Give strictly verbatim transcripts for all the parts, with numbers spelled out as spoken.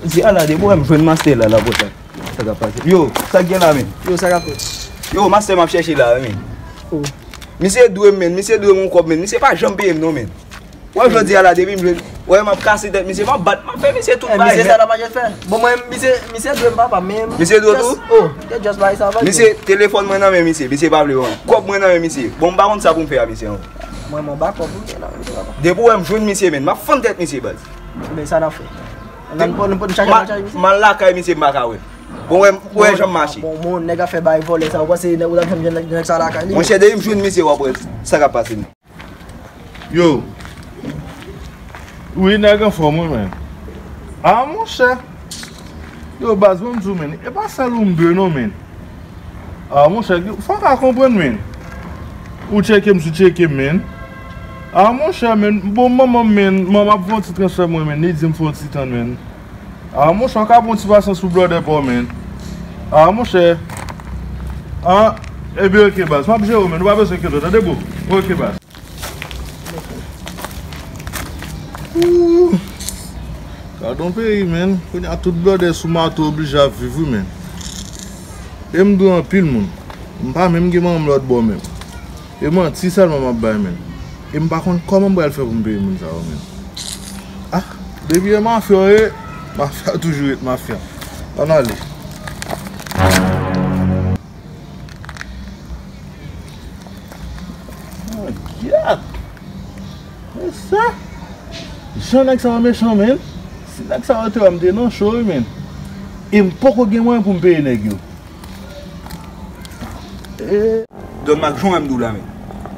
Di ala, depi w wè m jwenn mastè la, la, potan. Sa k ap pase? Yo, sa k gen la, men? Yo, sa k ap fèt? Yo, mastè m ap chèche la, men. Oh. Misye dwe m, men. Misye dwe m yon kòb, men. Misye pa janm peye m, non, men. Wè, jodi a la, depi m jwenn, wè, m ap kase tèt misye, m ap bat, m ap fè misye tout bagay, men. Eh, misye sa la pa jan fè. Bon, mwen, misye, misye dwe m papa, men. Misye dwe tou? Oh, te just bay sa, bay. Misye, telefòn mwen nan men misye, misye pa vle ban m. Kòb mwen nan men misye. Bon, m pa konn sa pou m fè a misye ankò. Mwen, mwen ba kòb ou, la, misye papa. Depi w wè m jwenn misye, men, m ap fann tèt misye, baz. Men sa n ap fè. N ap, n ap, n ap chache, ma-, n ap chache misye. M al lakay misye, m pa ka wè. Bon, wè, wè, jan m mache. Bon, bon, nèg ap fè bay vòlè sa, ou panse nèg, ou t ap janm jwenn nèg, nèg sa lakay li? Monchè, depi m jwenn misye, w ap wè sa k ap pase. Yo. Wi, nèg anfòm, wi, men. Ah, monchè. Yo, baz, ban m di w, men. E pa sèl ou m dwe, non, men. Ah, monchè, fò w ka konprann, men. Ou tcheke m, si w tcheke m, men. Ah, monchè, men, bon, manman m, men, manman ap fè yon ti transfè mwen, men, li di m fè yon ti tann, men. Ah, monchè, w ka pran yon ti pasyans pou blòdè pa w, men. Ah, monchè. Ah, ebyen, oke, baz, m ap jere w, men, ou pa bezwen enkyete w, tande, bro? Oke, baz. Ooh. Gad yon peyi, men. Kounye a tout blòdè sou mato oblije ap viv, wi, men. E m dwe anpil moun. M pa menm gen manman m lòt bò, men. E manti sèlman m ap bay, men. E m pa konn kòman m pral fè pou m peye moun sa yo, men. Ah, depi e mafya w ye, mafya toujou ret mafya. Ann ale. Oh, gad! E sa? Jan nèg sa yo mechan, men. Si nèg sa yo te wè m te nan cho, wi, men. E m poko gen mwayen pou m peye nèg yo. E. Don Mak, jan w wè m di w la, men.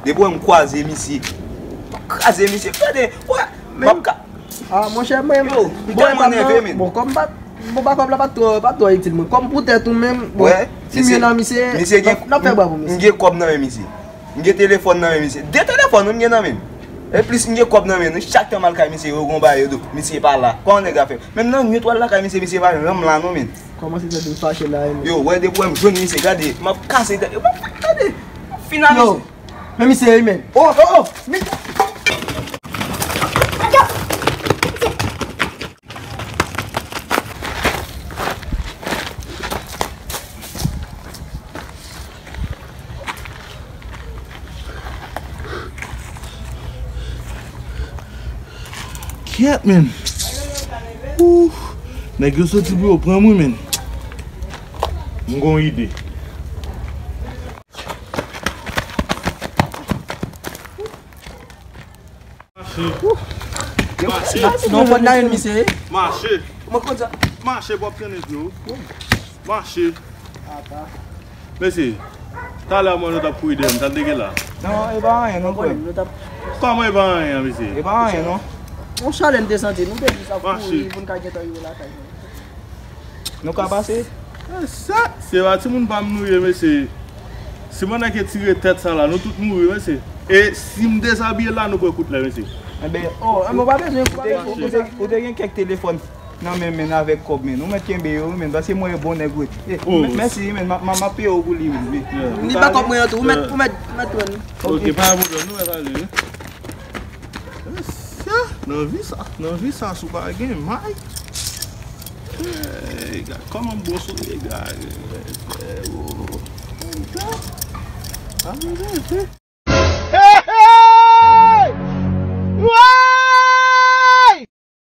Depi w wè m kwaze misye, m ap kraze misye. Gade, wè, m ap ka. Ah, monchè, mwen, yo, li tèlman nève, men. Bon, kòm pa, bon, pa kòb la pa twò, pa twò itil mwen. Kòm pou tèt ou menm, bon, wè, ti mye nan misye, misye gen, n ap fè bwa pou misye. M gen kòb nan men misye. M gen telefòn nan men misye. De telefòn, wi, m gen nan men m. E plis, m gen kòb nan men m. Chak tan m al kay misye, yo gon bagay, yo di w, misye pa la. Kòman nèg la fè? Menm nan nwit w al lakay misye, misye pa janm la, non, men. Kòmanse santi m fache la, wi, men. Yo, wè, depi w wè m jwenn misye, gade, m ap kase tèt. Yo, m ap gade, m ap fin a misye. Men misye, wi, men. Oh, oh, oh, men. Kyèt, men. Ooh. Nèg yo soti pou yo pran m, wi, men. M gon ide. Mache. Mache. Non, non, fò n al jwenn misye. Mache. Mwen konn sa. Mache, w ap trennen pye w. Mache. Mesye, talè a mwen nou t ap kouri dèyè m, sa l te gen la? Non, e pa anyen, non, frè m. Kòman e pa anyen, mesye? E pa anyen, non. Yon chalè n te santi, nou te di sa kouri pou n ka gentan rive lakay nou. Nou ka pase? E sa, se pa timoun pa m nou ye, mesye. Si mwen nèg ki tire tèt sa la, nou tout mouri, mesye. E si m dezabiye la, nou pran kout lè, mesye. Enben, oh, enben, ou pa bezwen, ou pa bezwen. Ou te, ou te, ou te gen kèk telefòn nan men, men avèk kòb, men. Ou mèt kenbe yo, men, paske mwen bon nèg, wi. Eh, oh, mèsi, men, m ap, m ap, m ap peye w pou li, men. Li pa kòb mwen an tou, ou mèt, ou mèt, ou mèt pran li. Ok, pa gen pwoblèm, nou mèt ale, wi. Sa, nan vi sa, nan vi sa, si w pa gen may. Ey, gad kòman m bon sou li, gad. Gad.